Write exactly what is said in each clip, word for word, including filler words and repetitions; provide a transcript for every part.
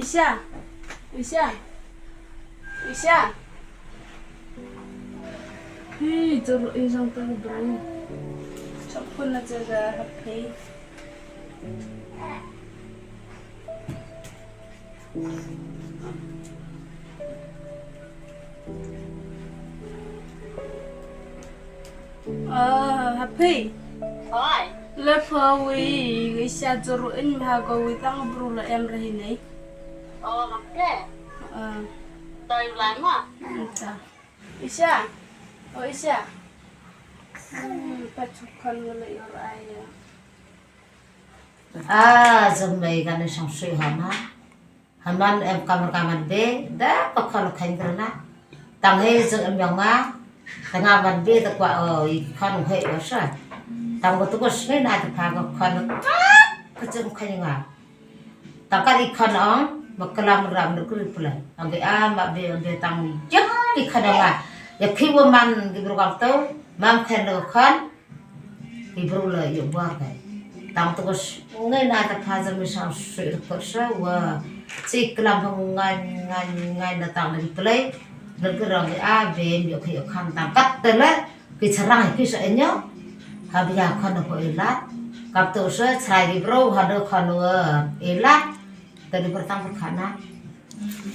Isha. Isha. Isha. Hi, jor in jang ta bro. Chak pun na jaga happy. Ah, happy. Hoi. Le pha wi, wi sha jor in ha ko wi tang bru la em ra hi nei. Oh, okay. Ah. Toi lai ma. Anta. Isha. Oh, Isha. Hmm, pa chukkan ngala yor ai. Ah, jam mai kan sang sui hana. Haman em kamar kaman be, da ka khon khain krana. Tang he jeng em yong nga. Tang nga man be ta kwa o i khon he o sa. Tang ko tu ko sngi na ta pha ko khon ka jeng khain nga. Tang ka i khon ong ma klam ram ru kri pula. Ang be a ma be be tang jeng i khon nga. Ya khi wo man ki bru kam tu, mam khen ru khon. Ki bru la ïoh bor kai. Tang tu ko s-, ngai na ta pha jam mi sang sui ru ko sa wa. Si klam hong ngai ngai ngai na tang na ki plei. Ner ki rong ki a be mi ïoh ki ïoh khan tang kat te le. Ki charang ki sa enyo. Ha bia khan ko ilat. Kap tu sa chrai ki bru ha do khan wa ilat. Te di pertang perkhana.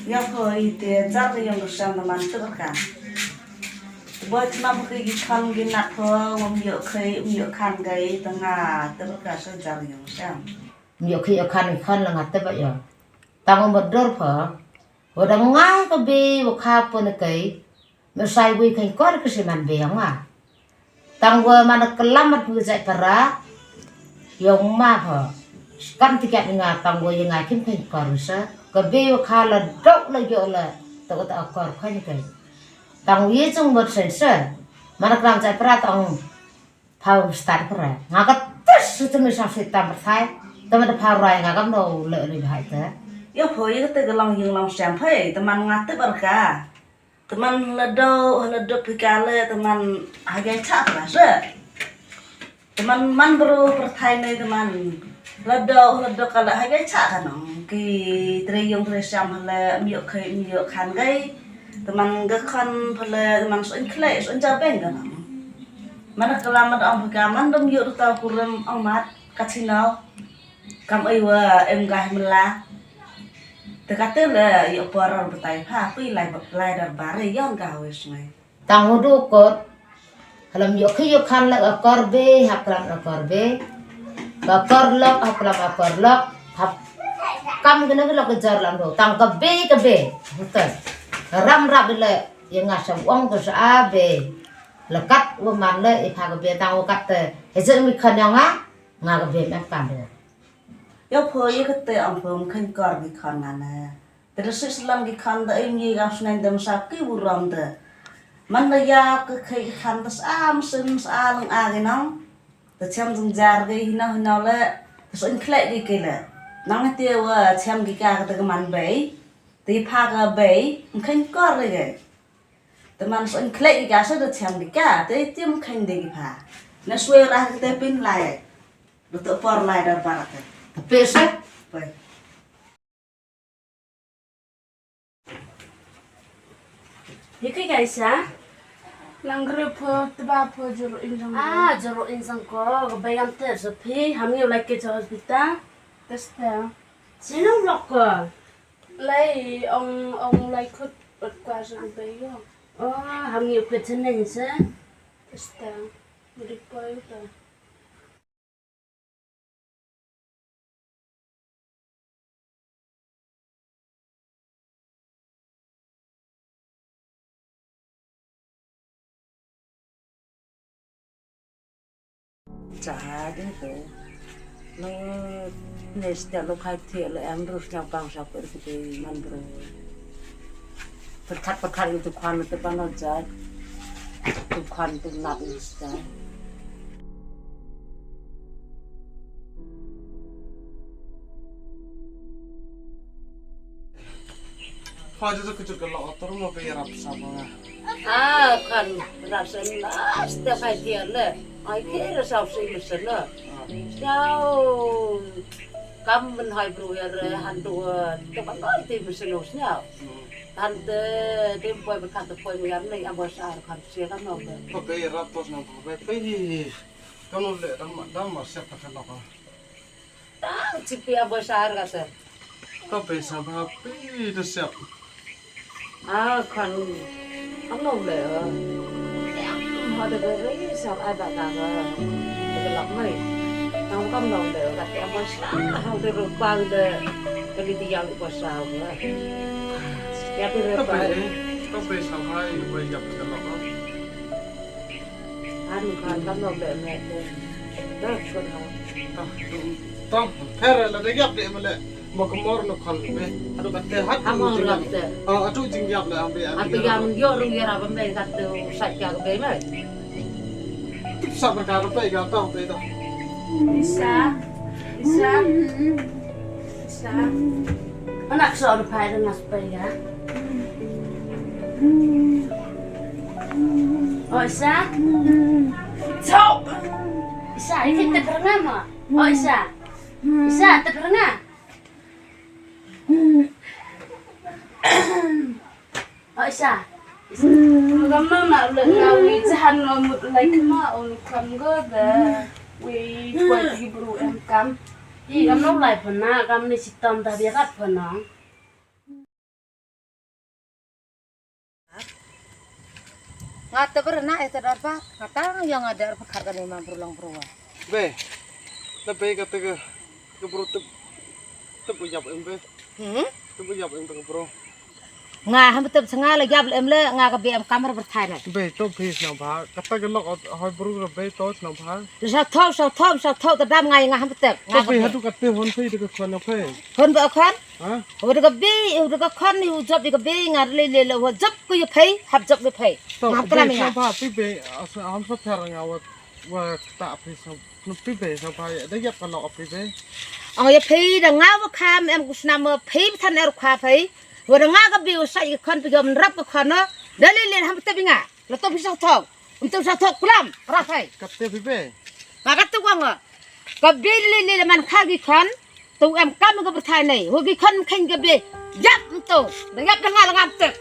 Ïa pho i te jar ïong ka shang na man tyrka. Bo tnam ki ki khan ki nat pho, wam ïoh khei, um ïoh khan gai, ta nga tyrka sa jar ïong shang. Um ïoh khei ïoh khan ki khan la nga te ba ïoh. Tang um dor pho. Wa dang ngai ka bi wa kha pho na kai. Me sai wi khein kor ka siman be yong ma. Tang wa man ka lam mat ngi jai para. Yong ma ho. Kan ti kat nga tang wa yong nga kim khein kor sa. Ka be wa kha la dok la yo la. Ta ka ta kor khein khein. Tang wi jong mot sen sa. Man ka lam jai para tang. Pha start para. Nga ka tes su tu mi sang sit tam perthai. Ta ma ta pha rai nga kam no le le bhai ta. Yo pho ye ka te ka long yong long sem phai. Ta man nga te barka. Teman ledo, ledo pika le, teman hagai chak la se. Teman man bru perthai ne teman ledo, ledo kala hagai chak kanong. Ki tre yong tre siam hale, miok kai, miok khan gai. Teman ga khan hale, teman soin klei, soin jabeng kanong. Mana kelamat ong pika, man dom yuk tau kurem ong mat, katinau. Kam ai wa em gah mela. Te kate le ïoh por ar batai pha, phi lai ba-, lai dar bare ïong ka wis ngai. Tang u du kot. Halam ïoh khi ïoh khan le akor be, hap klam akor be. Ka akor lok, hap klam akor lok. Hap kam kena ke lok ke jar lam do. Tang ka be, ka be. Betul. Ram rap le, ïa nga sam ong ko sa a be. Lekat u man le, i pha ka be tang u kat te. Heze mi khan ïong nga, nga ka be me kam be. Ïa pho ïa kate ong pho ym kheiñ kor ki khon nga ne. Te da sih slam ki khon da im ïa ka sneng da msa ki burom te. Man da ïa ka khei ki khon da sa msin sa lang a ki nong. Da chem jingjar ki hino hino le. Da soin khleh ki ki le. Nang te wa chem ki ka ka te ka man bei. Te pha ka bei ym kheiñ kor ki. Te man soin khleh ki ka sa da chem ki ka. Te tim kheiñ de ki pha. Na swe rah ki te pin lai. Lu tu por lai dar barat. Tapi sa? Pai. Hi kai kai sa? Nang gre pho tba pho juru in jang. Ah, juru in jang ko. Ka bai gam te so phi. Ham ngi lai ke cho hospital. Testa. Sino lok ko. Lai ong ong lai khut ot kwa jang bai yo. Oh, ham ngi ke chen nen sa. Testa. Ri poi ta. Cha ding to. Lo ne sta lo khai the lo em ru sñiaw pang sa ko ri man bro. Pyrkhat pyrkhat ïa u tu kwan tu ban jait. Tu kwan tu nat ïa u stai. Kha ju ju kujut ka lo otor mo pe yarap sa ba nga. Ah, kan rap sen la sta kai dia le. Ai ke ra sa si mesen le. Stau. Kam men hai bru ya re han tu, tu kan koi ti mesin us nya. Han te, te poi berkat te poi muyar ni, abo sa ar kan sia kan no be. Ko be rap tos no be, be. Kam no le dam, dam ma siap ta kan no. Tang chipi abo sa ar ka se. Ko be sa ba pi de siap. A kan, kam no le. Em, ha de be re sa ai ba ka ga. De lak mai. Tang kam no le, ka te abo sa, ha de ro pa de. Ka li ti yang abo sa ga. Ya pi re pa. Ko be sa ba i ba ya ka lak. Anu kan kam no be me. Da chun ha. Tang, tang, pher la de yap de male. Mo ko mor no kan be. Adu ka te hat. Amo tu rap te. Oh, adu jing yap le ambe. Atu yang yo rung ya ra be ka tu sa kya be me. Tup sa berkar be ka tang be ta. Isa. Isa. Isa. Anak so adu pai dengan supaya. Oh, Isa. Chau. Isa, ini te pernah ma. Oh, Isa. Isa, te pernah. Oh, Isa. Isa. Kam no na le na wi jahan no mut lai kma on kam go da. Wi twai ki bru em kam. I kam no lai pha na kam ni sitom da bi rap pha no. Nga te ber na e te dar ba. Nga tang yang ada ba khar ka ni ma bru long bru wa. Be. Na be ka te ka, ka bru te, te bu yap em be. Hmm? Te bu yap em te ka bru. Nga ham te nga la yap em le nga ka be em kamar berthai na. Be to be sna ba. Ka ta ka lok hoi bru be to sna ba. Sa thau, sa thau, sa thau te dam nga nga ham te. Nga To be ka hatu ka te hon be te ka khon na be. Hon ba khon? Ha? Wa da ka bi, wa da ka khon ni u jop i ka bi nga le le le wa jop ko ya phai, hap jop ya phai. To Ngam be kala mi sna nga. Ba pi be, as am sa pher nga wa, wa ta pi sa, no pi be sna ba ya, da yap ka lok pi be. Ang ya phai da nga wa kham em ku snam wa phai than er kha phai. Wa da nga ka bi wa sa i ka khon pi yom rap ka khon no. Da le le ham te bi nga. La to pi sa thok. Um to sa thok kulam, ra phai. Ka te pi be. Nga ka tu wa nga. Ka bi le le le man kha ki khon. Tu em kam ka berthai nei. Ho ki khon khen ka bi. Yap tu. Da yap da nga la ngam tek.